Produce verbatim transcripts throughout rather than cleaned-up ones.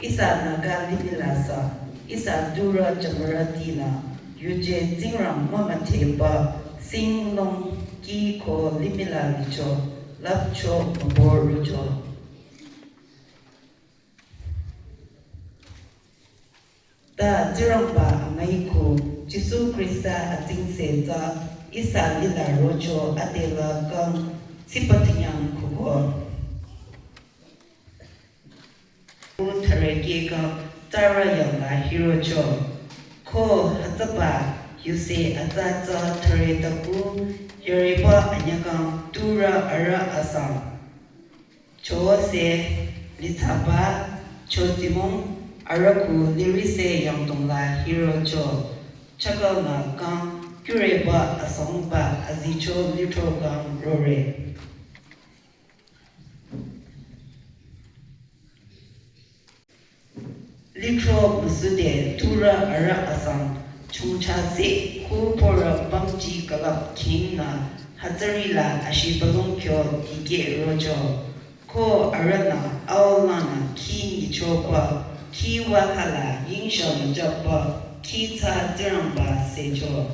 Ihsa Naga limih la sü, ihsa turü jümürütinü, yuje Tsingrang mümüdheba, singlong kih ko limih la licho, lüpcho mübü rocho. Ta Tsingrangba amüi khu, Jisu Khrista atsingse tsü, ihsa lila rocho adela kang, tsipa tinyang kuko. Ku thare keka tsara yangla hirocho. Ko hütsüba yuse atsa tsü thare taku yareba anyakang turü arüh asang. Chose litsaba chotsimong arüh ku lirise yangdongla hirocho. Chakal na kang kureba asangba azicho litro kang rore. Litro müsude turü arüh asang chongcha se ku porü pamji külüp king na hütsüri la ashi balong kyo dikeh rocho. Ko arühnü aolanü kih nyichoba, kih wakhala yingsha müjaba, kih tsa Tsingrangba secho.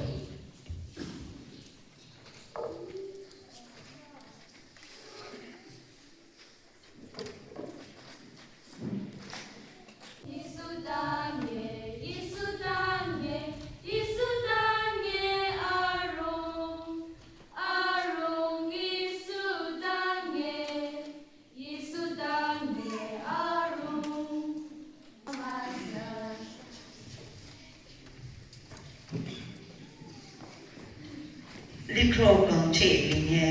Isudanye, Isudanye, Isudanye arung, arung Isudanye, Isudanye arung. Litro kangche linye,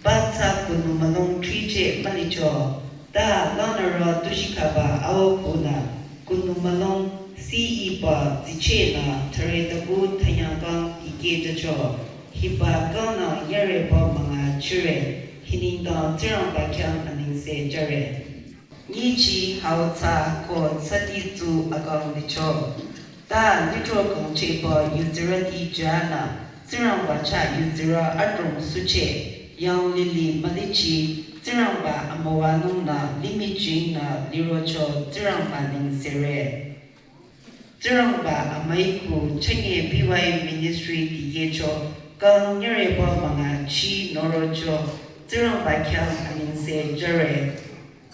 batsa kunu malong triche malicho, ta lanarü tushikaba ao kuna, kunu malong si iba ziche na thare taku thanyangkang dikeh jacho, hiba kang na yareba manga chire, hiningdang Tsingrangba khyang anengse jare. Nyichi hao tsa ko tsati tsu akang licho. Ta litro kangcheba yuzirüti jana, Tsingrangba chah yuzirü adrong suche, yang lili malichi, Tsingrangba amüwanung na limih jing na lirocho Tsingrangba nengsere. Tsingrangba amüi khu chünye B Y U Ministry dikehcho, kang nyüreba manga chi norocho, Tsingrangba khyang anengse jüre.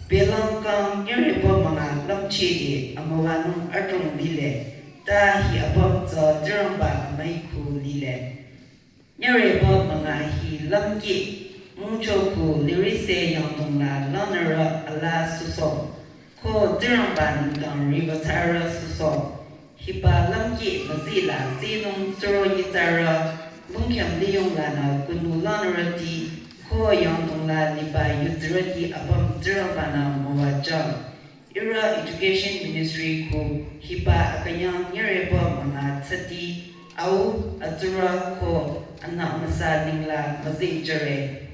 Belang kang nyüreba manga lümchehde amüwanung adrong lile, ta hi apüm tsü Tsingrangba amüi khu lile. Nyüreba manga hi lümkeh, mungcho khu lirise yangdong la lanarü ala suso. Ko Tsingrangba nengdang ribatsarü suso. Hiba lümkeh müzila zinung suro nyitsarü, lungkhyang liyong lanü kunu lanarüti, ko yangdong la liba yuzirüti apüm Tsingrangba nü müwajang. Ihrü Education Ministry khu hiba akünyang nyüreba manga tsati au atsurü ko anü amüsa nengla müzeh jüre.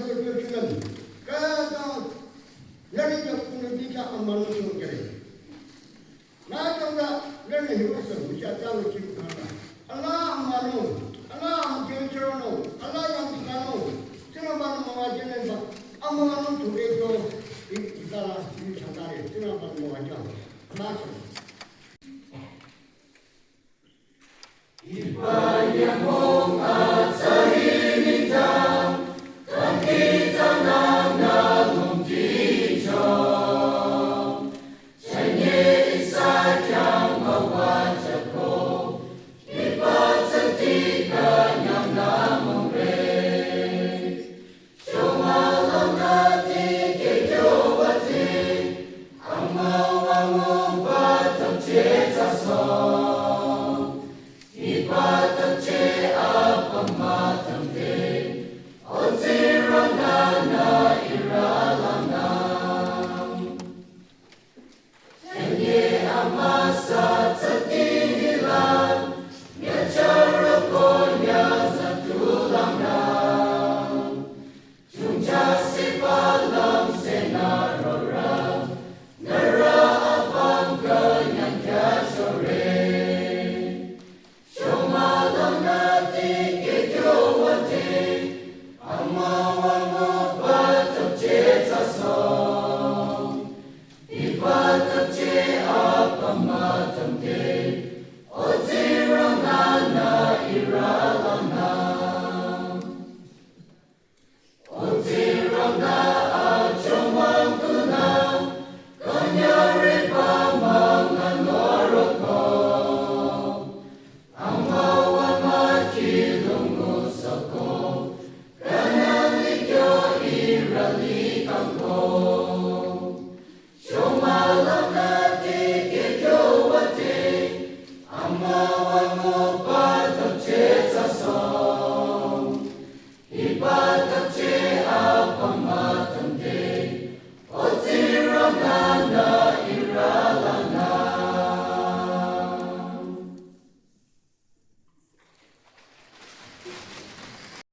Kyochulan, kata, nari ja kunu bicha amanu chokere. Na tanga, nari hiwasa, bicha tanga chikana. Ala amanu, ala amkyochurano, ala yamtikano. Tira manu mawa jenenba, amanu turejo, i-, itala, i-, chakare, tira manu mawa jam. Maso.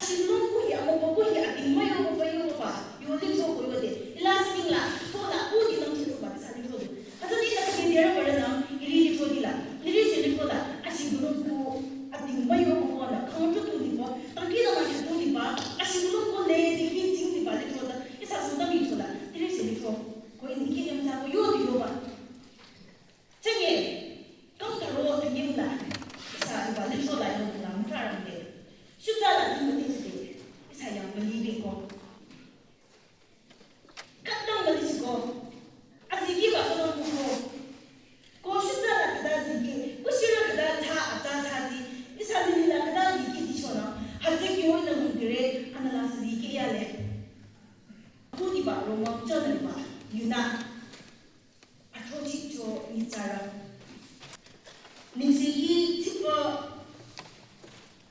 Shilung kuhi amoko kuhi ating mayo ko fayo ko fa, yo lithro ko yo de. Ila sibing la, ko la, ko di lang chitro ba, sa lithro do. Asa di la kake dera para na, iri lithro di la, iri se lithro la, ashibulung ko ating mayo ko fa na, kang tu tu ni ba, tang ki na ma tu ni ba, ashibulung ko le di ki ting ni ba lithro la, isa so da mi lithro la, iri se lithro. Ko ini ki yam sa ko yo di yo ba. Chenge, kang taro tengim la, isa iba lithro la yang la mutharam de. Shuta la ni mati de, isa yang mali be ko. Katang mali ko. Aziki ba ko ko. Ko shuta la kada ziki, ko shira kada tha ata tha di, isa ni la kada ziki di chona. Haziki wo na mundire, ana la ziki ya le. Ko di ba ro ma chona ba, yuna. Athrocheh cho nyitsarü. Nengsekhi tsipü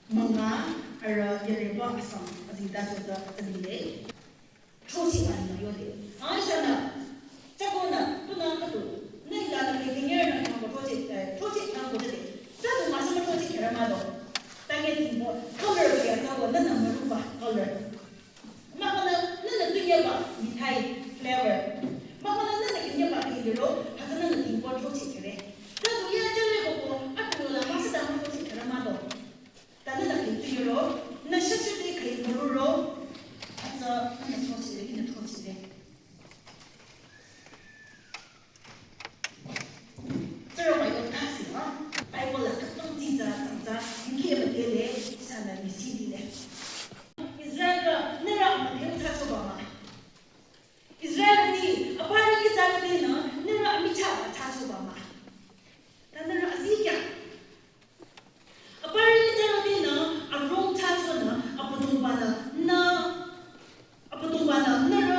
münga arüh yareba asang azengtacho tsü tsümile. Throcheh münga yode. Aisanü, chakonü, tunü khüdu, nü ila nü mekhenyerü nü kangko throcheh, eh, throcheh kangko tsüde. Tsü du müsü müthrocheh khyara mah do. Tange tingbo, color kya tsübo, nünü müruba, color. Mahkhang nünü tsunyeba mithai flavor. Mahkhang nünü künyeba kihiro, hütsü nünü tingko throcheh khere. Ta duya jale koko, atulu la masada throcheh khere mah do. Ta nünü künyiro, nü shashidi kihiro, hütsü nünü throcheh, nünü throcheh. Tsürü wa yo thasi ha, Bible la khütang tsitsa tsangtsa, yungki ema tele, ihsanü misi dile. Israel nührü ama theng thsachoba mah. Israel ni, aparü ki tsarü tenü, nührü amichah thsachoba mah. Ta nührü azikyah. Aparü ki tsarü tenü, arong thsachonü, Abüdongba-nü, nü, Abüdongba-nü, nührü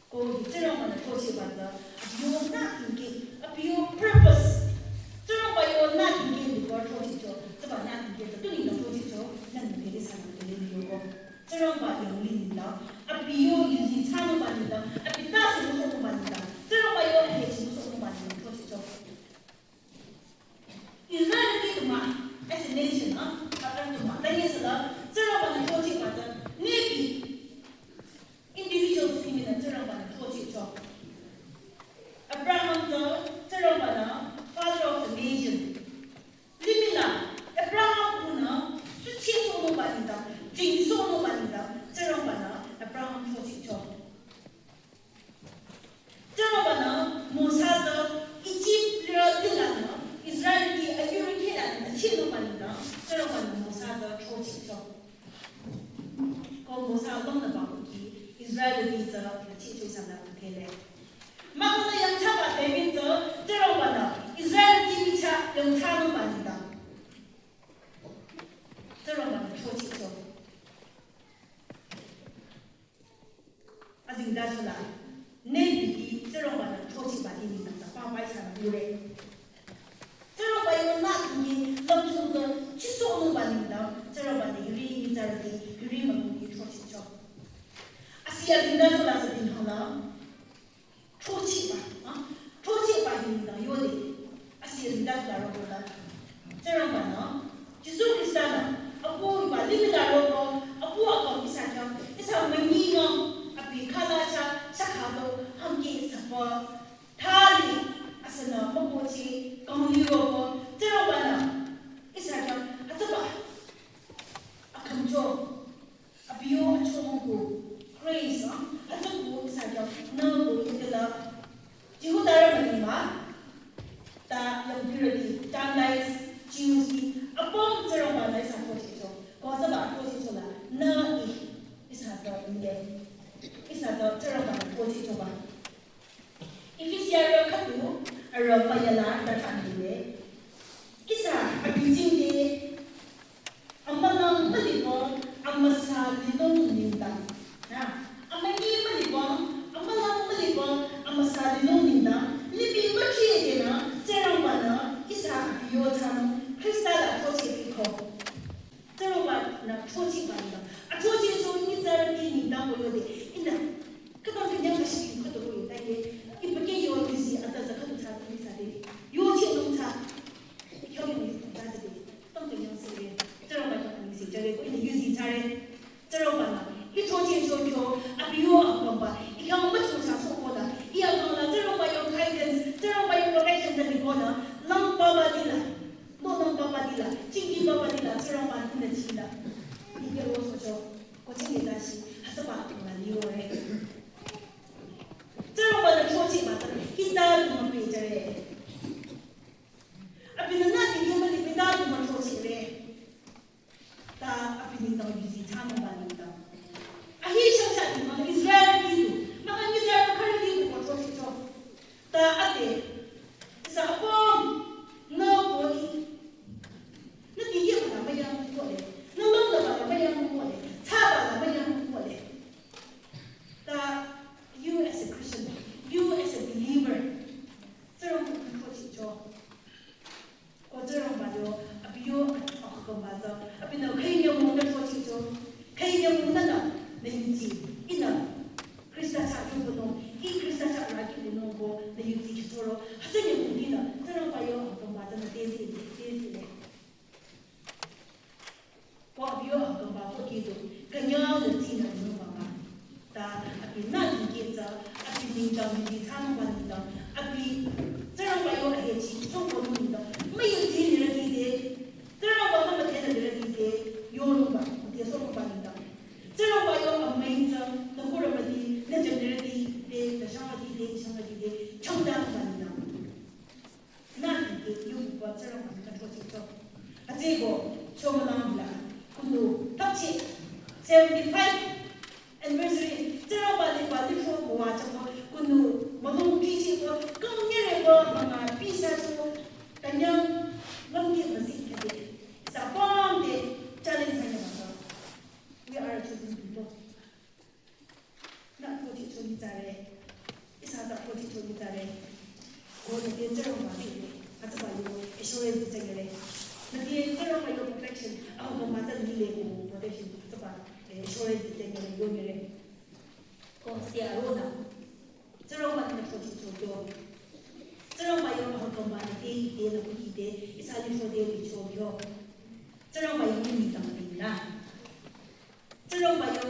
Ko hi Tsingrangba-nü throchehba tsü, abi yo nü tingke, abi yo purpose. Tsingrangba yo nü tingke ni ko throchehcho, tsüba nü tingke tsü, tu nengdang throchehcho, nü nengdang throchehcho, nü nengdang throchehcho. Tsingrangba yo nengdang, abi yo yuzi thsanungba nengdang, abi tase musohnungba nengdang, Tsingrangba yo ahechi musohnungba nengdang throchehcho. Israel ki tuma, as a nation, ah, akan tuma, ta yesala, Tsingrangba-nü throchehba tsü, maybe individuals ki mina Tsingrangba-nü throchehcho. Abraham tsü Tsingrangba-nü father of the nation. Limih la Abraham kunü suchehsohnungba nengdang, jingsohnungba nengdang, Tsingrangba-nü Abraham throchehcho. Tsingrangba-nü Mosa tsü Egypt lirü lilanü Israel ki ayurü khelanü chehnungba nengdang, Tsingrangba-nü Mosa tsü throchehcho. Ko Mosa langnüba ki Israel ki tsü checho ihsanü thele. Mahkhang yangthsaba David tsü Tsingrangba-nü Israel ki michah yangthsanungba nengdang, Tsingrangba-nü throchehcho. Azengtachola, nü bidi Tsingrangba-nü throchehba di nengdang tsü papa ihsanü ngure. Tsingrangba yo nü tingke lümchung tsü chesohnungba nengdang, Tsingrangba-nü hiri nyitsarüti, hiri müngu ki throchehcho. Asi azengtachola sü dingkhangla, throchehba, ah, throchehba hi nengdang yode, asi azengtachola rokola, Tsingrangba-nü, Jisu Khrista-nü, apu hiba limih la roko, apu akang ihsa khyang, ihsa münyi ngam, abi khala cha, shakha do, hangke ihsa pa, thali, asünü mükohchi, kangli roko, Tsingrangba-nü, ihsa khyang, hütsüba, akhümcho, abi yo achomongko, grace, ah, hütsüko ihsa khyang, nü ko itela, Jihudarü münyi mah, ta yangpirüti, Gentiles, Jews ti, apüm Tsingrangba-nü ihsa throchehcho. Ko tsüba throchehchola, nü ih, ihsa tsü inde. Ihsa tsü Tsingrangba-nü throchehchoba. Efesiarü khüdu, arü müyala, ta thsanile. Ihsa, abi jingte, amülang mülipü, amüsa linung nengdang. Na, amünyi mülipü, amülang mülipü, amüsa linung nengdang. Lipi mükhide nü, Tsingrangba-nü, ihsa abi yo thsanung, Khrista la throchehpiko. Tsingrangba-nü throchehba nengdang. Athrochehcho nyitsarüti nengdang ko yode. Ihnü, khütang künyang kashi khüdu ko yode. Ipa ke yo yuzi ata tsü khüdu thsa, ihsa de. Yo chehnung thsa. Kyo yong yu thsa de. Tang künyang sere. Tsingrangba khyang anisi jüre ko ihnü yuzi thsare. Tsingrangba-nü, ih throchehcho kyo, abi yo akangba, ih khyang müchocha sohkoda, ih akangla Tsingrangba yo guidance, Tsingrangba yo protection tsü likonü, lang papa dila, no lang papa dila, chingki papa dila, Tsingrangba-nü chila. Ih kyo sohcho, ko chingki tashi, hütsüba akangla liore. Tsingrangba-nü throchehba tsü, hita du müpehjüre. Abinü nü tingke müli hita du müthrochehre. Ta abi nengdang yuzi thsanungba nengdang. Ahi shangcha nengdang Israel ki du. Mahkhang nyitsarü khürü ki du ko throchehcho. Ta ade. Ihsa apüm. Nü ko i. Nü tingkeba la müyang ko le. Nü lümlaba la müyang ko le. Thsaba la müyang ko le. Ta you as a Christian, you as a believer. Tsingrangba Nüte Tsingrangba sile, hütsüba yo assurance tsengere. Nüte Tsingrangba yo protection, aho ko mütsa lile ko protection, hütsüba, eh, assurance tsengere yo ngere. Ko sia rona. Tsingrangba nü cho cho cho kyo. Tsingrangba yo aho ko mü nüte ite nü ku ite, ihsa licho de licho kyo. Tsingrangba yo ni ni tang ni na. Tsingrangba yo